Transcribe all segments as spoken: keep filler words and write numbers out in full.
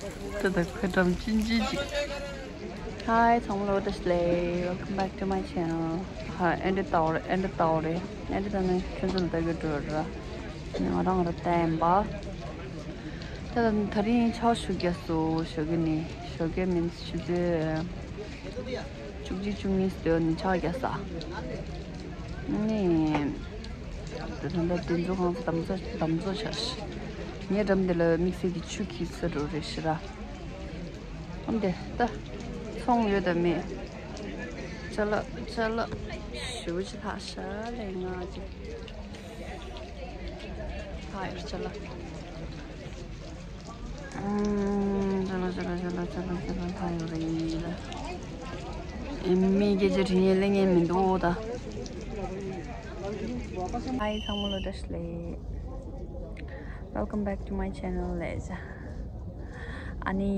ད་ད་ཁོས་འགྲམ་ཅིན་ཅིན་ཅིག Hi ཚང་མ་ལོ་བཀྲ་ཤིས་བདེ་ལེགས། Welcome back to my channel. ཧ་ཨེ་འདྲ་ལྟ་བ་རེད། ཨེ་འདྲ་ལྟ་བ་རེད། ཨེ་འདྲ་ལྟ་ན་ཁྱོད་ཚོ་ལ་ལྟ་གི་འགྲོ་ར། ང་རང་ར་ལྟ་ཡིན་པ། ད་ད་རིང་ཆར་ཤུགས་རྒྱག་སོང་། ཞོགས་ཀས་ནས། ཞོགས་ཀས་མིན་ཆུ་ཚོད་བཅུ་གཅིག་བཅུ་གཉིས་སྟོད་ནས་ཆར་རྒྱག་ས། ནི། ད་ད་ད་དེ་ཚོ་གང་ཚོ་དམ་བཟོ་དམ་བཟོ་བྱ་ཤི། ངའི་འགྲམ་དེ་ལ་དམིགས་བསལ་གྱི་ཆུ་འཁྱིལ་ས་འགྲོ་རེད་ཤི་ར། ཨམ་དེ་ད། ཚོང་ཡོད་དམ་མེད། ཅ་ལག་ཅ་ལག་ཞུ་ཅི་ཐག་ཤ་ལས་ང་ཅི། ཐག་ཡོད་ཅ་ལག་ཨམ། ཅ་ལག་ཅ་ལག་ཅ་ལག་ཅ་ལག་ཅ་ལག་ཐག་ཡོད་རེད་ལ། ཨེ་མི་སྐད་ཆ་དྲི་ཉན་ལེ་ངན་མི་འདུག་ད། Hi ཚང་མ་ལོ་བཀྲ་ཤིས་བདེ་ལེགས། Welcome back to my channel ལས་བྱ། ཨ་ནི།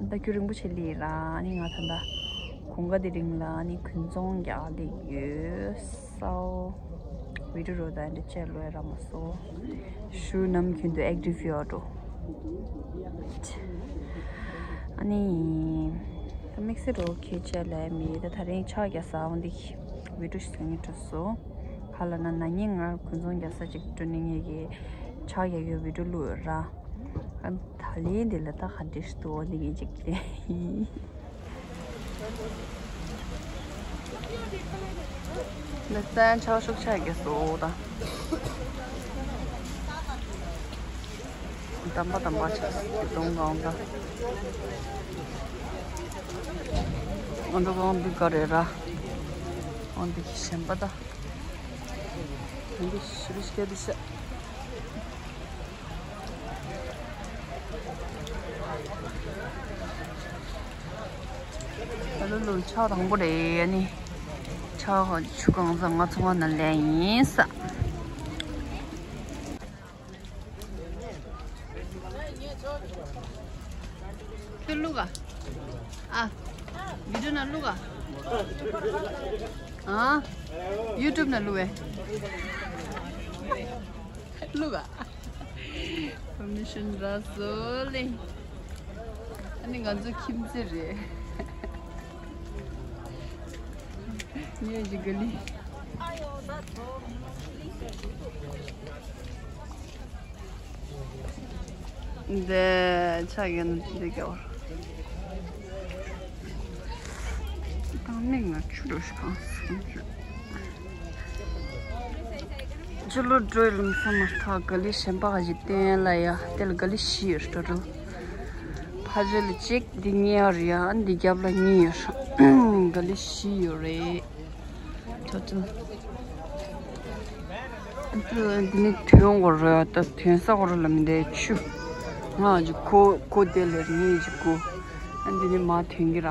ད་རྒྱུན་རིང་པོ་ཆེ་ལི་ར། ཨ་ནི་ང་ད་ད། གུང་ག་དེ་རིང་ལ་ཨ་ནི་ཀུན་སློང་རྒྱག་ལི་ཡོད་སའོ། བི་ཌིའོ་རོ་ད་འདི་ཅེ་ལོས་ར་མ་སོ། ཞུ་ནམ་རྒྱུན་དུ་ཨེག་ཊིབ་ཡོད་འགྲོ། ཨ་ནི། ད་དམིགས་བསལ་རོ་ཁྱེད་ཅེ་ལས་མི་ད་ད་རིང་ཆག་རྒྱག་སའོ་འདི། བི་ཌིའོ་ཞིག་བཟོ་ངེས་འགྲོ་སོ། ཧ་ལ་ན་ན་ཉིན་ང་ཀུན་སློང་རྒྱག་ས་ཅིག་འགྲོ་ནི་ངེད་ཀྱི་ཕྱག་ཡག་ཡོད་བི་ཌིའོ་བླུགས་ར། ཨ་ད་ལན་འདི་ལ་ད་ག་འདྲི་ཞིག་འདུག་འདི་ངེད་ཅིག་དེ། ལེ་ཚན་ཆག་ཤུགས་ཆག་གི་སོ་ད། དམ་པ་དམ་པ་ཆགས་སི་དུང་གང་ད། ང་ཚོ་གང་འདི་ག་རེ་ར། ཨོ་འདི་གི་གཞན་པ་ད། ཨོ་འདི་ཤི་རི་ཤི་ཀ་འདི་ཤ། ད་ལོ་ལོ་ཆག་དང་པོ་རེད་ནི། ཆག་ཆུ་གང་ཟ་ང་ཚོ་བ་ན་ལེན་ཡིན་ས། ཁྱོད་བླུག་ག་ཨ། བི་ཌིའོ་ནང་བླུག་ག་ཨ། ཡུ་ཊུབ་ནང་བླུག་བས། བླུག་ག་ཕར་མི་ཤོན་རག་སོང་ལེ། ཨ་ནི་ང་ཚོ་ཁྱིམ་མཚེས་རེད། ངས་ཀྱི་ག་ལི། འདི་ཆ་ཡོད་ན་འདི་རྒྱབ། རྐང་མིག་ན་ཆུ་རུ་ཞིག་གང་སོང་། ཅི་ལོ་འགྲོ་ལམ་སེམས་མ་ཐག་ག་ལི་གཞན་པ་ག་ཞིག་བསྟན་ལ་ཡ། དེ་ལ་ག་ལི་ཤི་ཡོད་འགྲོ་འགྲོ། ཕ་ཇེ་ལ་གཅིག་འདི་གཉིས་ཡོད་རེད་ཡ། འདི་རྒྱབ་ལ་གཉིས་ཡོད། ག་ལི་ཤི་ཡོད་རེད། ཐོ་ཐོ། འདི་ནི་ཐོན་གོ་ར་ད་ཐོན་ས་གོ་ར་ལ་མི་འདའི་ཆུ། ང་ཅིག་གོ་གོ་དེ་ལེར་ངེད་ཅིག་གོ། འདི་ནི་མ་ཐོན་གི་ར།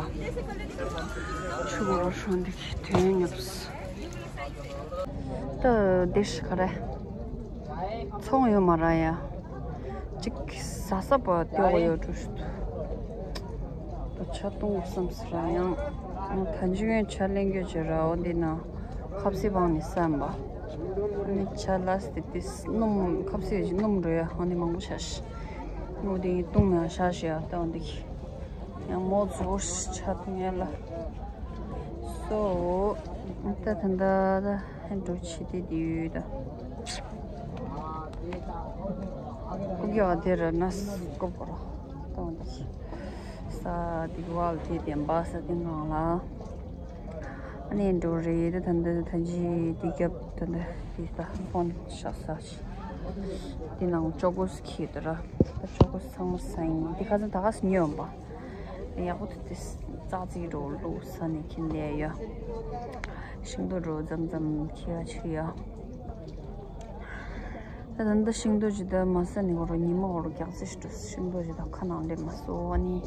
ཆུ་གོ་ར་ཧྲོན་འདི་གི་ཐོན་ཉོབས། ད་དེ་ཤི་ཁ་ར། ཚོང་ཡོད་མ་ར་ཡ། ཅིག་ཟ་ས་པ་ལྟོས་གོ་ཡོད་འགྲོ་ཤུ། ད་ཆ་གཏོང་བསམ་སི་ར་ཡང་། ད་འཇུ་ཡོན་ཆ་ལེན་གྱོད་བྱེད་ར་འོ་འདི་ན། ཁབ་སི་བང་ནི་བསམ་པ། ཨ་ནི་ཆ་ལ་སི་ཏི་སྣུམ་ཁབ་སི་ཡོད་ཀྱི་སྣུམ་འགྲོ་ཡ་ཨ་ནི་མང་པོ་ཆ་ཤི། འོ་འདི་ངས་བཏུང་ན་ཤ་ཤི་ཡ་ད་འོ་འདི་གི། ཡང་མོ་ཚོ་ཆ་གཏོང་ཡ་ལ། སོ། ད་ད་ད་ད་འགྲོ་ཆེ་དེ་དེ་ཡོད་ད། ཀུ་ཀྱོག་དེ་ར་ན་སྐོ་པོ་ར། ད་འོ་འདི་གི། ས་དེ་གི་བལ་དེ་དེ་འབའ་ས་དེ་ནང་ལ། ཨ་ནི་འགྲོ་རེད་ད་ད་ད་ད་ཇི་དེ་རྒྱབ་ད་ད་དེ་ད་ཧན་ཕོན་ཤ་ས་ཆི། དེ་ནང་ཅོ་ཀོ་སི་ཁྱེར་ད་ར། ད་ཅོ་ཀོ་སི་ཚང་མ་ས་ཡིན་དེ་ཁ་སང་ད་ག་སི་ཉོས་ཡོང་པ། ཡག་པོ་ཐུག་སྟེ་ཙག་ཙིག་འགྲོ་ལུགས་ས་ནས་ཁྱིམ་ལས་ཡ། ཤིང་ཏོག་འགྲོ་མཚམས་མཚམས་ཁྱི་ཡ་ཆུ་ཡ། ད་ད་ལྟ་ཤིང་ཏོག་ཅི་ད་མ་ས་ནས་འོ་རོ་ཉི་མ་འོ་རོ་རྒྱག་ཚེ་ཞིག་འགྲོ་ཤིང་ཏོག་ཅི་ད་ཁ་ནང་སླེབས་མ་སོང་ཨ་ནི།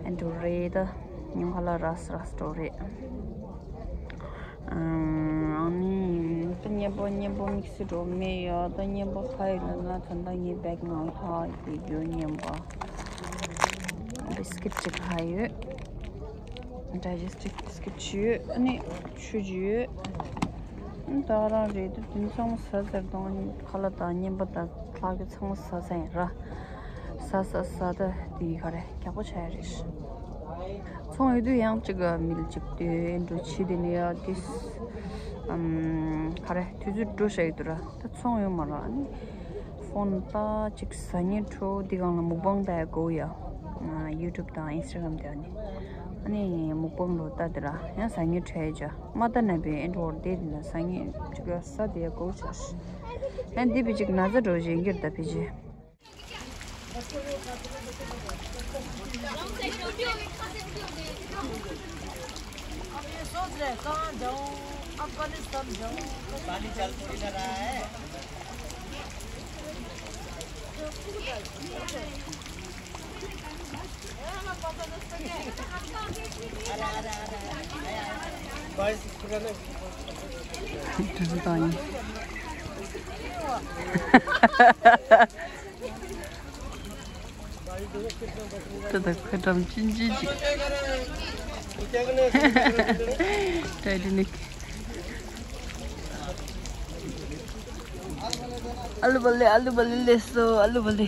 ཨ་འགྲོ་རེད་ད་ཉུང་ཁ་ལ་རས་རས་འགྲོ་རེད། ཨ་ནི་ད་གཉེན་པོ་གཉེན་པོ་དམིགས་བསལ་འགྲོ་མེད་ཡ། ད་གཉེན་པོ་ཧ་ཡོད་ལ་ན་ད་ད་ངའི་བེག་ནང་ལྷག་ཡོད་གཉེན་པོ། བི་སི་ཀིཊ་ཅིག་ཧ་ཡོད། ཌའི་ཇེ་སི་ཊིབ་བི་སི་ཀིཊ་ཅིག་ཡོད། ཨ་ནི་ཆུ་ཅིག་ཡོད། ཨ་ནི་ད་རང་རེད་དུ་དེ་ཚང་མ་ཟ་ཟེར་དང་ཁ་ལག་དང་གཉེན་པོ་དང་ལྷག་རྒྱུ་ཚང་མ་ཟ་ཟ་ཡིན་ར། ཟ་ཟ་ཟ་ད་དེ་ག་རེ་རྒྱགས་པ་ཆགས་ཡ་རེད། ཚོང་ཡོད་དུས་ཡང་གཅིག་ག་མི་ལ་གཅིག་ལྟོས་འགྲོ་བྱེད་དེ་ནས་ཡ་དེ། ཨམ། ག་རེ་དུས་ཚོད་འགྲོ་བཞག་གི་འདུག་ར། ད་ཚོང་ཡོད་མ་ར། ཨ་ནི་ཕོན་ད་གཅིག་ཟ་ཉེ་འཕྲོ་འདི་སྒང་ལ་མུག་པང་ད་ཡ་གོ་ཡ། ཡུ་ཊུབ་དང་ཨིན་སི་ཊ་གྷ་རམ་དེ་ཨ་ནི། ཨ་ནི་མུག་པང་ལོ་ད་དེ་ར་ཡང་ཟ་ཉེ་འཕྲོ་ཡ་ཅ་མ་ད་ན་བའི་ཨེ་འགྲོ་བར་དེ་དེ་ན་ཟ་ཉེ་གཅིག་ག་ཟ་དེ་ཡ་གོ་ཆ་ཤི། ཡང་འདི་བི་གཅིག་ན་ཚ་འགྲོ་བཞིན་གྱིར་ད་བི་ཅི། अब ये सोच रहे हैं कहाँ जाऊँ, अफगानिस्तान जाऊँ। पानी चल थोड़ी ना रहा है। ད་ད་ཁ་གྲམ་ཅིན་ཅིན་ཅིག་ཊའི་ཊ་ནིག आलू बल्ले, आलू बल्ले ले सो, आलू बल्ले,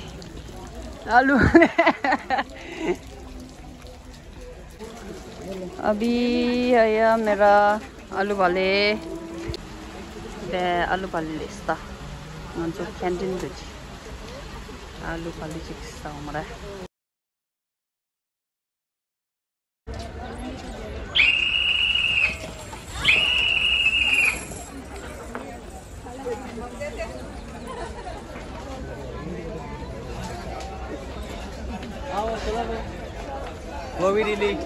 आलू बल्ले। अभी आया मेरा आलू बल्ले। बे आलू बल्ले ले सता। ང་ཚོ་ཁེན་ཊིན་དུ་ཅིག་ཨ་ལུ་བ་ལི་ཅིག་ཟ་འོང་མ་རེད། वो भी रिलीज।